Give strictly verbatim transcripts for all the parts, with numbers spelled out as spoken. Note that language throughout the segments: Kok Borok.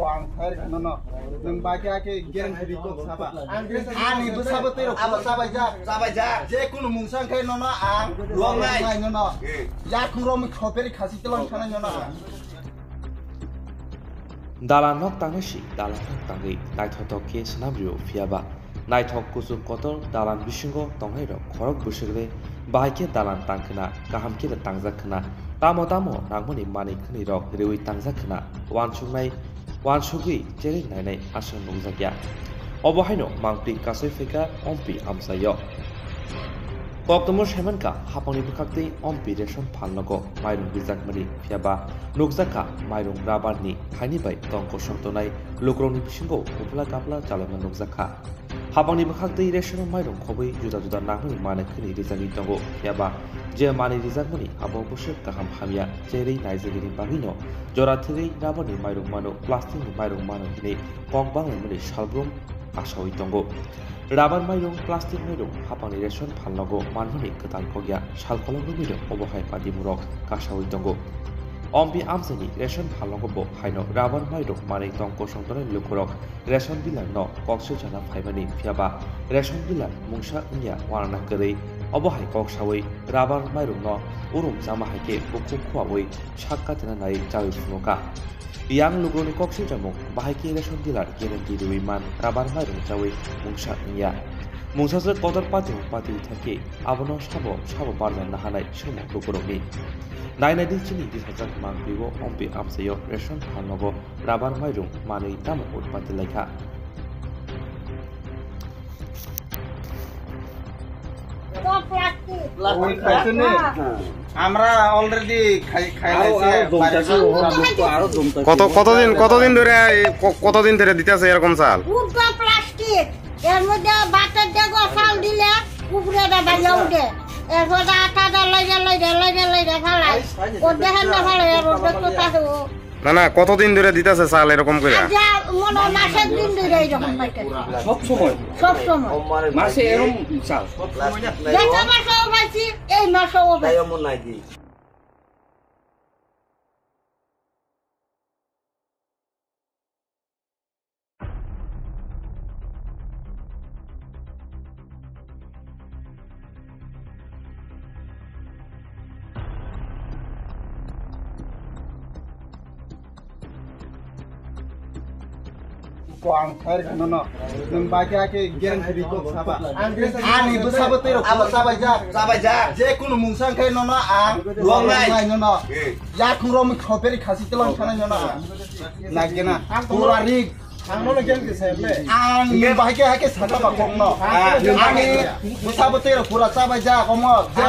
Ang thai rwkha nono. Nwng bai khe ake gereng khe rikok saba. Ani bwsabo tei rok abo sabai jak. Sabai jak. Je kunu mungsa khe nono ang luang nai. Luang nai nono. Hmm. Yakung romwi khoperi khasi telong sanai nono ang. Dalan nok tangnaisi, dalan nok tangwi naithothok khe swnam rio, phiya ba naithok kuchuk kotor dalan bisingo tongnairok khorok bwswk rwi bahai khe dalan tang khna, kaham khe tangjak khna, tamo tamo nangmani manwi khwnwirok rwi tangjak khna, uansuknai, uansugwi cherwi nainai aswk nukjakya. Obo haino mangpli kasui phaikha ompi amchaio. Koktwmwi saimankha, hapangni bwkhaktwi ompi ration phalnogo mairung rijakmani, phiya ba nukjakha mairung rabarni thaini bai tong kosong tongnai lukurokni bisingo uphla kaphla chalaima nukjakha. Hapangni bwkhaktwi ration mairung khobwi juda juda nangmani manwi khwnwi rijagwi tongo, phiya ba je manwi rijakmani abo bwswk kaham hamya cherwi naijagwini bagwino jora thwgwi rabarni mairung mano, plasticni mairung mano hinwi kok banglaimani salbrum kasaui tongo. Rabar mairung, plastic mairung hapangni ration phalnogo manmani kwtal kok ya, sal kolok nugwino obo hai padimurok kasaui tongo. Ompi amchaini ration phalnogo bo haino rabar mairung manwi tong kosong tongnai lukurok ration dealer no kok swijana phaimani, phiya ba ration dealer mungsa wngya uanana kwrwi, obo hai kok saui rabar mairung no urum chama hai khe bukhuk khuaui sak katina nai chaui phunukha. Yang lukurokni kok swijamung bahai khe ration dealer guarantee rwui man rabar mairung chaui mungsa wngya. Mungsaswk kotor patirok patwi thangkhe abono sabo sabo barja nahanai swngmung lukurokni. Nainai di chini disajak mangpli o ompi amchaio ration phalnogo rabar mairung manwi tamo utpati laikha. আমরা অলরেডি খাই খাই আরো, আরো জমতে আছে, ওরা ঢুকতো, আরো জমতে আছে। কত, কতদিন, কতদিন ধরে এই ক-, কতদিন ধরে দিতেছে এরকম চাল? উর্ধ প্লাস্টিক, এর মধ্যে ভাতের ডেগো চাল দিলে উপরে দাদা উঠে। এরপর আটা দা লইরে লইরে লইরে লইরে ফালাই। ও দেখেন না ফালাই, আর ওর দেখতে থাকে ও। না, না, কতদিন ধরে দিতেছে চাল এরকম করে? আজ যা মনে হয় মাসের দিন ধরে এইরকম পাইতেছে। সব সময়? সব সময়। মাসে এরকম চাল? গেছে মাসেও পাইছি, এই মাসেও পাইছি। Ko ang khair khano no. Nwng bai khe ake gereng khe rikok saba. Ani bwsabo tei rok abo sabai jak. Sabai jak. Je kunu mungsa khe nono ang luang nai nono. Yakung romwi khoperi khasi telong sanai nono ang. Nagena. Pura rik. Ang nono gen khe sai le. Ang nwng bai khe hake sata ba kok no. Ani bwsabo tei rok pura sabai jak omo. Je,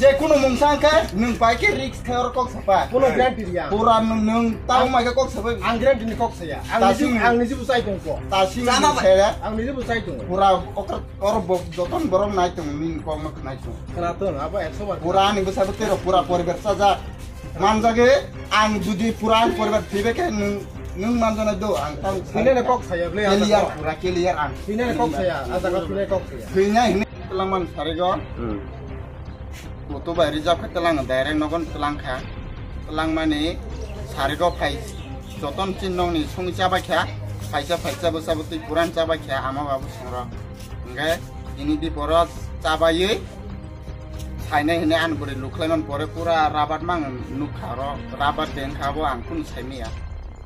je kunu mungsa khe nwng bai khe rik khe oro kok sapa. Kuno guarantee riya. Pura nwng, nwng tamo mai khe kok sapa. Ang guarantee ni kok saya. Ang niji, ang niji bwsai tong ko. Tasing saya. Ang niji bwsai tong. Pura okra Oro bo-, joton borok nai tong, nini kok no khnai tong. Khna tong, abo ekso bar. Pura ani bwsai bo tei rok pura poribar chajak. Manjagwi ang judi pura ani poribar thibe khe nwng, nwng manjana do, ang tang thwinani kok saya ble, clear, pura clear ang. Thwinani kok saya, a jaga thwinani kok saya. Thwinai hinwi tlang man sarigo. Hmm. Moto bai reserve khe tlang direct nogon tlang kha. Tlang mani sarigo phai joton chin nongni song chabai kha. Phaisa phaisa bwsa bwtwi pura ani chabai kha ama babu songrok. Hingke ini di poro chabaywi sainai hinwi ani bwrwi lukhlaiman pore pura rabat mang nukha oro, rabat dengkha abo ang kunu saimaya.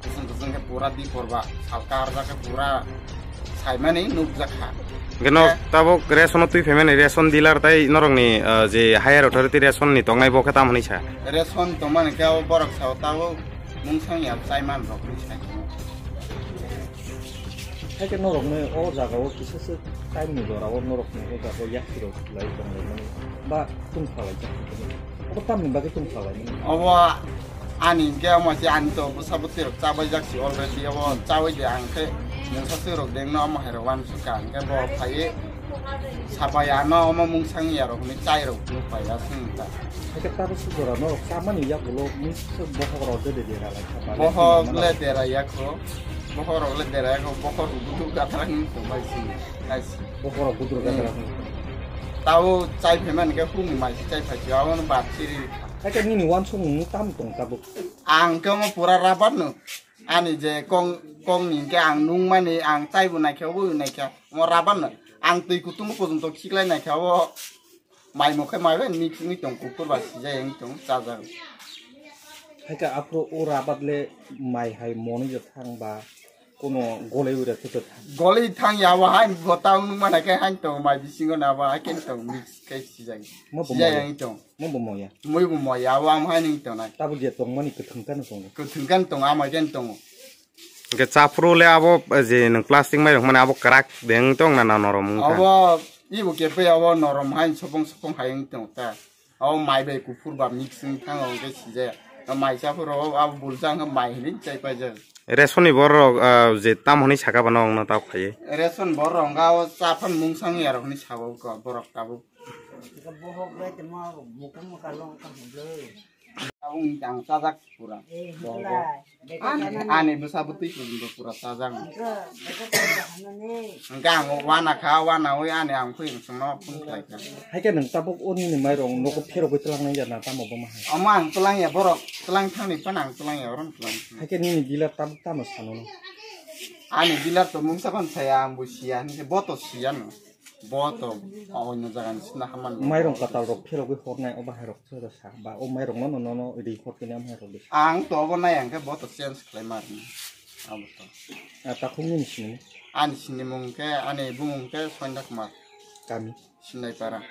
Kusung kusung khe pura di porba salka arjak khe pura saimani nukjakha. Hingke no tabuk ration o twi phaimani ration dealer tai norokni, ah, je higher authority ration ni tongnai bo khe tamo hinwi sa? Ration tongmani khe abo borok sao tabuk mungsang ya chaiman rok hinwi sai. Haikhe norokni o jagao kisasa time ni jorao norokni o jagao yakrok lai tonglaimani ba tungphalaijak tongmani. Obo tamni bagwi tungphalaimani? Obo ani hinkhe omo se ani to bwsa bwtwi rok chabaijak si already, obo chawi de ang khe mungsa twi rok dengno omo hai rok uansukha hinkhe bo phaiwi. Sapai ano omo mungsang ya rok hinwi chai rok phunuk pai ya swng ta. Haikhe tabuk sujora norok chamani yagulo mungsa bokhok rok de de dera lai kha. Bokhok le dera yakho. Bokhok rok le dera yakho. Bokhok rok budu gathra hinwi tongbai si. Bokhok rok budu gathra hinwi. Tabo chai phaimani khe hung mai si chai phai si abono bat siri. Haikhe nini uansukmung tam tong tabuk? Ang khe omo pura rabar no. Ani je kong Kok ni hingke ang nung mani, ang chai bo naikha, obo naikha. Omo rabar no. Ang twi kutung bo pojong to khiklai naikha, obo mai mo khe mai bai mix wngwi tong, kuphur ba sijai wngwi tong, chajak. Haikhe aphuru o rabar le mai hai moni je thang ba kuno golai ura khe to thang. Golai thang ya, obo hai bo ta nung mana khe hai tong, mai bisingo na obo hai khe tong mix khe sijai. Mo bo sijai moya. Wngwi tong. Mo bo moya. Moi bo moya, obo am hai nung tong nai. Tabuk je tong mani kwthwng kano tongo. Kwthwng kano tong, amai khe tong. Hingke chaphuru le abo, eh, je nwng plastic mai rok mani abo kwrak de wng tong na, na norom wng kha? Abo ibo kepui abo norom hai sopong sopong hai wng tong ta. Abo mai bai kuphur ba mix wng thango hingke sijaya. O mai chaphuru abo bulsa wngkha mai hinui chai paijak. Ration ni borok, ah, je tam hwnwi saka bana wngno ta phaiwi. Ration borok wngkha o chaphang mungsang ya rok hinui sabo wngkha borok tabuk. Bohok bai tongma mukhung mukhang long tong hwnwi. Tabuk wngkha ang chajak pura. Eh, bohok. Ani, ani bwsa bwtwi pura chajak. Hwnkhe ang wana kha, wana oi ani ang phuyung songno phone khlaikha. Haikhe nwng tabuk o nini mairok nogo pherogwi twlangnai ya na tamo bo ma hai? Omo ang twlangya borok, twlang thangni phano ang twlangya, oro twlang. Haikhe nini dealer tabuk tamo sano no? Ani dealer to mungsa phano saya, ang bo siya hinwi, bo to siya no. Bo to oino jaga ni sina haman. Mairong katal rok pherogwi hornai o bahai rok se sa ba o mairong no no no ri hor kini amhai rok. Ang to obo nai ang khe bo to change khlai ma rwni. Abo to. A takhuk nini sini. Ani sini mung khe, ani bumung khe Soinda Kumar. Kami. Sindaipara.